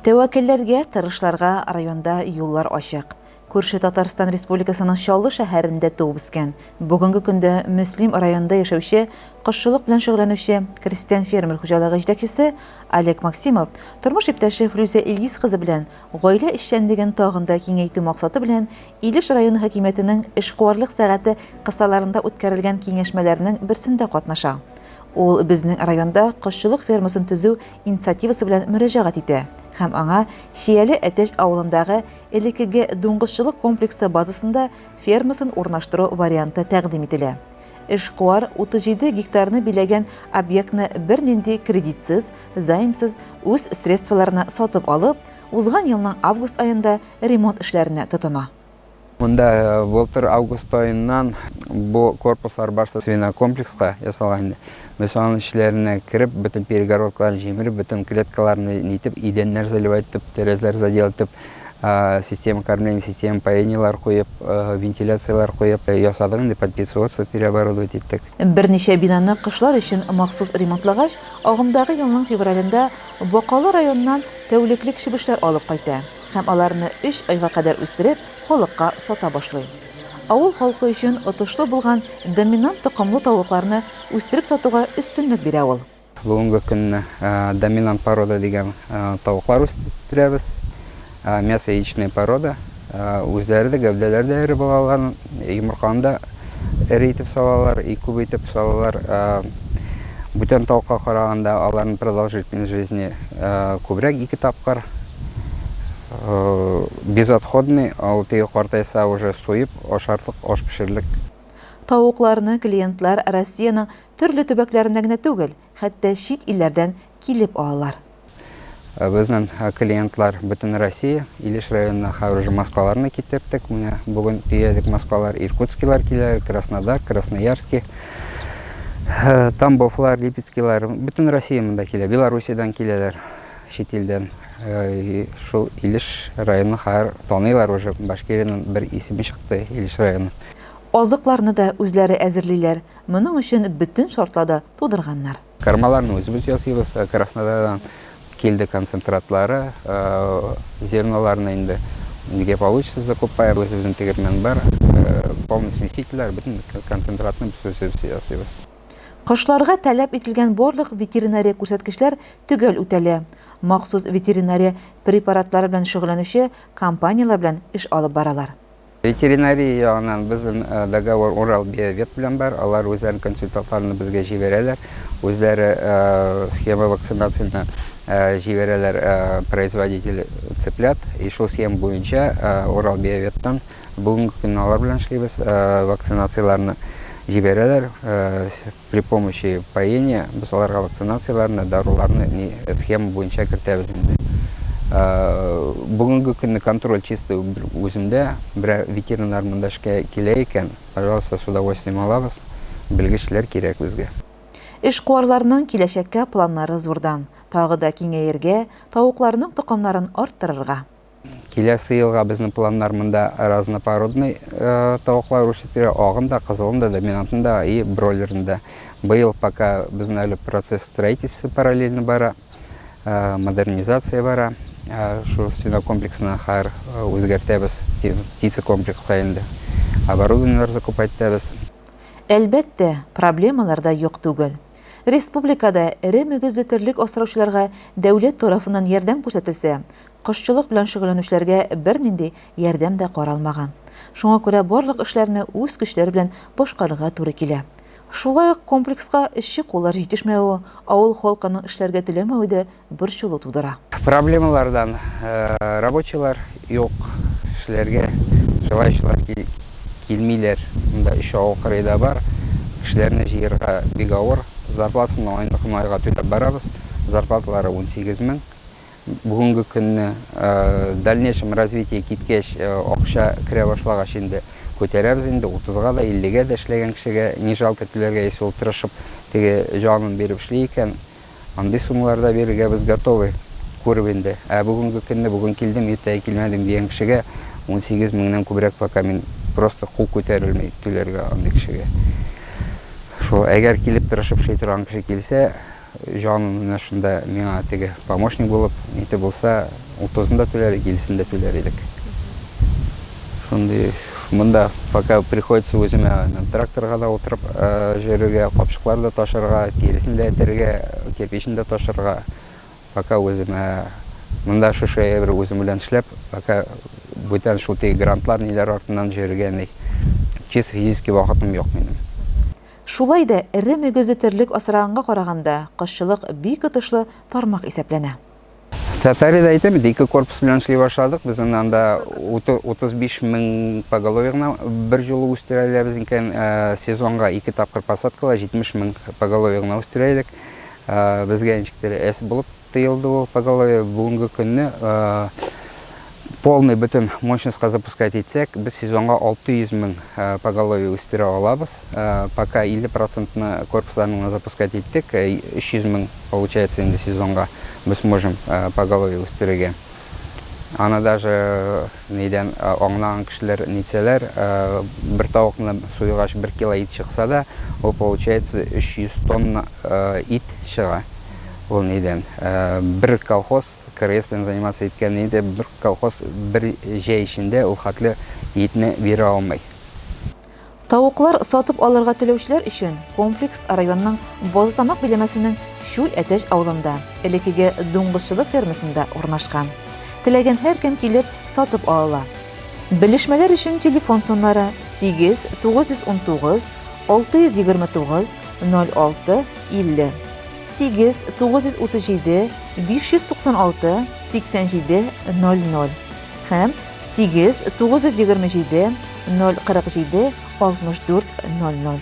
Тәвәккәлләргә, тырышларга районда юллар ачык. Күрше Татарстан Республикасының Чаллы шәһәрендә туып үскән, бүгенге көндә Мөслим районында яшәүче, кошчылык белән шөгыльләнүче крестьян-фермер хуҗалыгы җитәкчесе Олег Максимов тормыш иптәше Флүзә Илгиз кызы белән гаилә эшчәнлеген тагын да киңәйтү максаты белән Илеш районы хакимиятенең Эшкуарлык сәгате кысаларында үткәрелгән киңәшмәләрнең берсендә катнаша. Ул безнең районда кошчылык фермасын төзү инициативасы белән мөрәҗәгать итә һәм аңа Чияле Әтәч авылындагы элеккеге дуңгызчылык комплексы базасында фермасын урнаштыру варианты тәкъдим ителә. Эшкуар 37 гектарны биләгән объектны бернинди кредитсыз, займсыз, үз средстволарына сатып алып, узган елның август аенда ремонт эшләренә тотына. Монда былтыр август аеннан бу корпуслар барсы свинокомплекска ясалган инде. Без аның эчләренә кереп, бөтен перегородкаларны җимереп, бөтен клеткаларны нитеп, идәннәр заливать итеп, тәрәзәләр заделать итеп, система кормления, система поениялар куеп, вентиляцияләр куеп ясадык инде, под птицеводство переоборудовать иттек. Берничә бинаны кышлар өчен махсус ремонтлагач, агымдагы елның февралендә Бакалы районыннан тәүлеклек чебешләр алып кайта. Һәм аларны өч айга кадәр үстереп, халыкка сата башлый. Авыл халкы өчен отышлы булган доминант токымлы тавыкларны үстереп сатуга өстенлек бирә ул. Бүгенге көнне доминант порода дигән тавыклар үстерәбез. Мясо-яичная порода. Үзләре дә, гәүдәләре дә эре була аларның. Йомырканы да эре итеп салалар, и күп итеп салалар. Бүтән тавыкка караганда аларның продолжительность жизни күбрәк, ике тапкыр. Безотходный, ул теге картайса уже суеп ашарлык, аш пешерерлек. Тавыкларны клиентлар Россиянең төрле төбәкләреннән генә түгел, хәтта чит илләрдән килеп алалар. Безнең клиентлар бөтен Россия, Илеш районына хәзер уже Москваларны китерттек. Менә бүген төядек Москвалар, Иркутскилар киләләр, Краснодар, Красноярский, Тамбовлар, Липецкилар, бөтен Россия монда килә, Белоруссиядән киләләр, чит илдән. Шул Илеш районы хәзер таныйлар уже, Башкириянең бер исеме чыкты, Илеш районы. Азыкларны да үзләре әзерлиләр, моның өчен бөтен шартлар да тудырганнар. Кормаларны үзебез ясыйбыз. Краснодардан килде концентратлары, зерноларны инде где получится закупаем. Үзебезнең тегермән бар, полный смесительләр, бөтен концентратны без үзебез ясыйбыз. Кошларга таләп ителгән барлык ветеринария күрсәткечләр төгәл үтәлә. Махсус ветеринария препаратлары белән шөгыльләнүче компанияләр белән эш алып баралар. Ветеринария ягыннан безнең договор Урал Биовет белән бар. Алар үзләренең консультантларны безгә җибәрәләр. Үзләре схема вакцинацияне җибәрәләр производитель цыплят. И шул схема буенча Урал Биоветтан бүгенге көнне алар белән эшлибез. Вакцинацияләрне җибәрәләр. При помощи поения без аларга вакцинацияләрне, даруларны ни схема буенча кертәбез инде. Бүгенге көнне контроль чисто үземдә. Берәр ветеринар монда эшкә килә икән, пожалуйста, с удовольствием алабыз. Белгечләр кирәк безгә. Эшкуарларның киләчәккә планнары зурдан, тагы да киңәергә, тавыкларның токымнарын арттырырга. Киләсе елга безнең планнар монда разнопородный тавыклар үрчетергә, агын да, кызылын да, доминантын да и бройлерын да. Быел пока безнең әле процесс строительства параллельно бара, модернизация бара. Шул свинокомплексны хәзер үзгәртәбез, птицекомплекска инде. Оборудованиеләр закупать итәбез. Әлбәттә, проблемалар да юк түгел. Республикада эре мөгезле терлек асраучыларга дәүләт тарафыннан ярдәм күрсәтелсә, кошчылык белән шөгыльләнүчеләргә бернинди ярдәм дә каралмаган. Шуңа күрә барлык эшләрне үз көчләре белән башкарырга туры килә. Шулай ук комплекска эшче куллар җитешмәве, авыл халкының эшләргә теләмәве дә борчылу тудыра. Проблемалардан рабочийлар юк, эшләргә желающийлар килмиләр. Монда өч авыл кырыйда бар. Кешеләрне җыерга бик авыр. Зарплатасын айныкын айга түләп барабыз. Зарплаталары 18 мең. Бүгенге көнне дальнейшем развитие киткәч, акча керә башлагач инде күтәрәбез инде 30-га да, 50-гә дә эшләгән кешегә не жалко түләргә, если ул тырышып теге җанын биреп эшли икән. Андый суммалар да бирергә без готовы, күреп инде. Ә бүгенге көнне, бүген килдем, иртәгә килмәдем дигән кешегә 18 меңнән күбрәк пока мин просто кул күтәрелми түләргә андый кешегә. Шул, әгәр килеп тырышып эшли торган кеше килсә, җаным менә шунда миңа теге помощник булып, нитеп булса, утызын да түләр идек, иллесен дә түләр идек. Шундый монда пока приходится үземә тракторга да утырып йөрергә, капчыклар да ташырга, тиресен дә этәргә, кирпичен дә ташырга. Пока үземә монда шушы әйбер үзем белән эшләп, пока бүтән шул теге грантлар ниләр артыннан йөрергә ни, чисто физический вакытым юк минем. Шулай да эре мөгезле терлек асраганга караганда, кошчылык бик отышлы тармак исәпләнә. Татарида әйтәм бит, ике корпус белән эшли башладык. Без анда 35 мең поголовье гына бер юлы үстерә алабыз икән. Сезонга ике тапкыр посадкала 70 мең поголовье гына үстерә идек. Безгә ничектер әз булып тоелды ул поголовье. Бүгенге көнне полный бөтен мощностька запускать итсәк, без сезонга 600 мең поголовье үстерә алабыз. Пока 50 процентны корпусларны гына запускать иттек, 300 мең получается инде сезонга без можем поголовье үстерергә. Аны даже нидән аңлаган кешеләр нитсәләр, бер тавыкны суйгач бер кило ит чыкса да, ул получается 300 тонна ит чыга. Ул нидән? Бер колхоз КРС белән заниматься иткән инде бер колхоз бер җәй эчендә ул хәтле итне бирә алмый. Тавыклар сатып алырга теләүчеләр өчен комплекс районның Базытамак биләмәсенең Чүл Әтәч авылында, элеккеге дуңгызчылык фермасында урнашкан. Теләгән һәркем килеп, сатып ала ала. Белешмәләр өчен телефон саннары, 8 919 629 06 50, 8 937 596 87 00 һәм 8 927 047 64 00.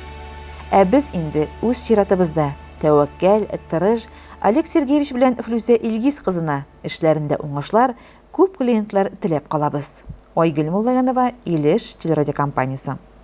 Ә без инде үз чиратыбызда тәвәккәл, тырыш Олег Сергеевич белән Флүсә Илгиз кызына эшләрендә уңышлар, күп клиентлар теләп калабыз. Айгөл Муллаянова, Илеш телерадиокомпаниясе.